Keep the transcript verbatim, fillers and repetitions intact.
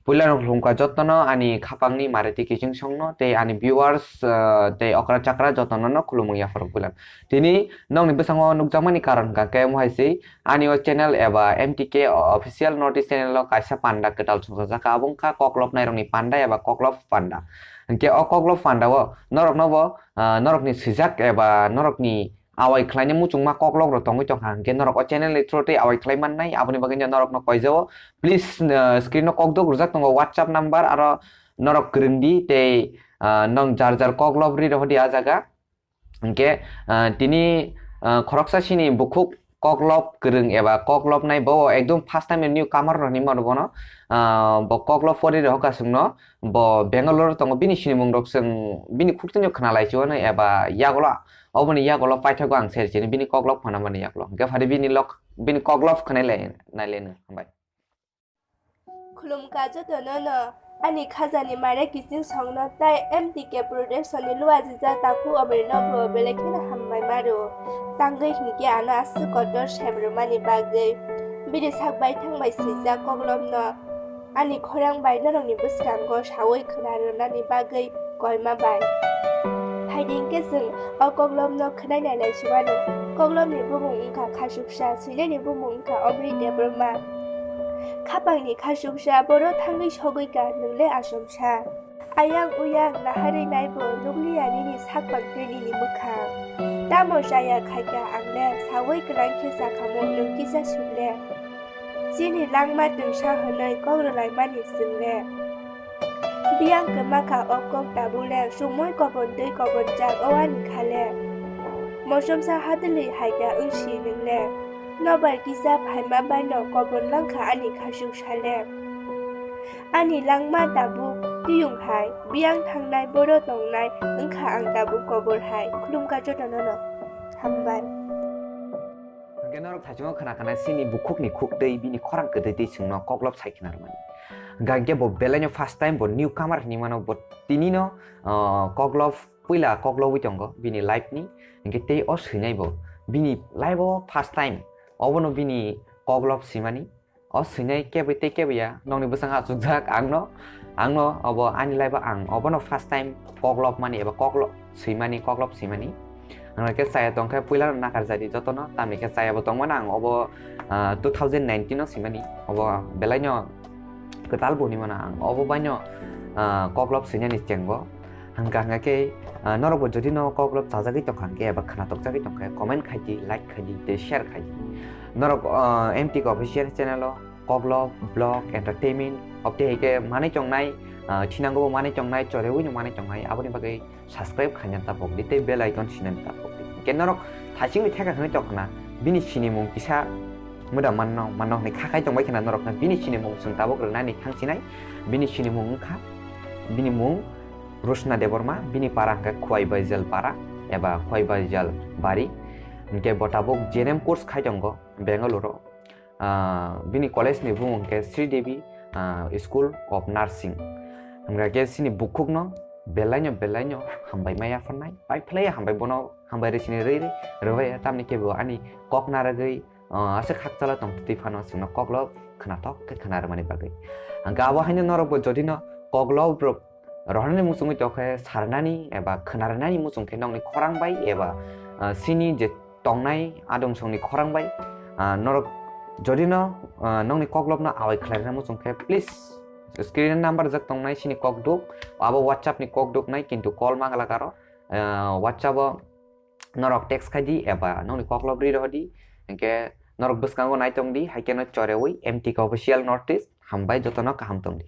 Puila no khulumkha jotono ani khapangni mariti kiching songno tei ani viewers, ah, tei okra chakra jotono no khulumung yapharo puila. Tini nokni bwskango nukjakmani karon hwnkha khe omo hai se ani o channel eba M T K official notice channel o kaisa panda kwtal songchajak kha, abo wngkha koklop nairokni panda eba koklop panda. Hinkhe o koklop panda o norokno bo, ah, norokni swijak eba norokni awai khlaina muchungma koklop rok tongwi tongkha, hinkhe norok o channel ni through tei awai khlai mannai, aboni bagwi no norokno koijao. Please, ah, screen o kokdok rwjak tongo WhatsApp number, aro norok kwrwng di tei, ah, nong jar jar koklop ri rohor di a jaga. Hinkhe, ah, tini, ah, khoroksa sini bukhuk koklop kwrwng eba koklop nai bo ekdom first time new comer rok hinwi mano bono, ah, bo koklop pori rohor ka chwngno. Bo Bangalore tongo, bini sinimung rok chwng bini khuk tini khna lai chuano eba yagulo, oboni yagulo paithago ang ser chini bini koklop khna mani yagulo. Hinkhe phari bini lok, bini koklop khna lai, nai lai no. Hambai. Khulumkha jotono no, ani khajani mare kiching songno tai M T K Production ni luajijak takhuk omorino bo belai kheno hambai maro. Tangwi hinkhe ano aswk kotor sem rwmani bagwi. Bini sak baithang bai swijak koklopno ani khorang bai norokni bwskango sawi khna rwnani bagwi koima bai. Phaidi hinkhe chwng o koklopno khwnai nainai se mano. Koklopni bumung wngkha Khasuksa, swinani bumung wngkha Omrit Debbarma. Khapangni Khasuksa, boro thangwi sogwi ka, nwng le asomsa. Ayang uyang naharwi naibo nukliya nini sak pang tei nini mwkhang. Tamo chaya khaikha ang le, sawi kwlang khe chakhamo nwng kisa suk le. Chini langma twngsa hwnwi kok rwlaimani chwng le. Biyang kwma kha o kok tabuk le, chumui kobon twi kobon jak o ani kha le. Mosomsa hadwlwi hai da wngsi nwng le. Nobar kisa phaima baino kobon lang kha ani Khasuksa le. Ani langma tabuk tiyung hai, biyang thangnai boro tongnai wngkha ang tabuk kobor hai. Khulumkha jotono no. Hambai. Hwnkhe norok thaichungo khna khna sini bukhukni khuk tei bini khorang kwtwi twi chwngno koklop sai khna rwmani. Hwnkhe bo belaino first time bo newcomer hinwi mano, bo tinino, ah, koklop puila koklobwi tongo bini life ni. Hwnkhe tei o swinai bo bini life o first time obono bini koklop swimani. O swinai kebwi tei kebwi ya, nokni bwskango achukjak angno, angno obo ani life o ang obono first time koklop mani eba koklop swimani, koklop swimani. Ang khe chaya tongkhe puila no nakar jadi jotono, tamni khe chaya bo tongmano ang obo, ah, two thousand nineteen o swimani, obo belaino kwtal bo hinwi mano ang, obo baino, ah, koklop swinani chengo. Hwnkha hwnkha khe, ah, norokbo jodi no koklop chajagwi tongkha hwnkhe eba khna tokjagwi tongkha, comment khai di, like khai di tei share khai di. Norok, ah, M T K official channel o koklop, vlog, entertainment, obtei hai khe manwi tongnai, ah, thinango bo manwi tongnai, chorewino manwi tongnai, aboni bagwi subscribe khaina tapok di tei bell icon sinani tapok di. Hwnkhe norok thaichingwi theka hwnwi tongkha na, bini sinimung kisa mwda manno, manno hwnwi kha khai tongbai khna norokno bini sinimung chwng tabuk rwnani thangsinai, bini sinimung wngkha, bini mung Rosna Debbarma, bini para hwnkhe Khwai Baijal para eba Khwai Baijal bari. Hwnkhe bo tabuk J N M course khai tongo Bangalore o. Ah, bini college ni bumung hwnkhe Sri Devi, ah, School of Nursing. Hwnkha khe chini bukhukno belaino belaino hambai maya phannai, pai phlai hambai bono hambai rw sini rwi rwi rwbai, tamni khe bo ani kok narwgwi, ah, aswk hakchalo tongtwi phano chwngno koklop khnathok khe khna rwmani bagwi. Hwnkhe abo haino norokbo jodi no koklop rok rohornani muchungwi tokhe sarnani eba khna rwnani muchung khe nokni khorang bai eba, ah, chini je tongnai adong songni khorang bai, ah, norok jodi no, ah, nokni koklopno awai khlai rwna muchung khe please screen number jak tongnai chini kokduk, abo WhatsApp ni kokduk nai kintu call ma glak aro, ah, WhatsApp o norok text khai di eba nokni koklop ri rohor di, hwnkhe norok bwskango nai tong di, hai kheno chorewi M T K official notice, hambai jotono kaham tong di.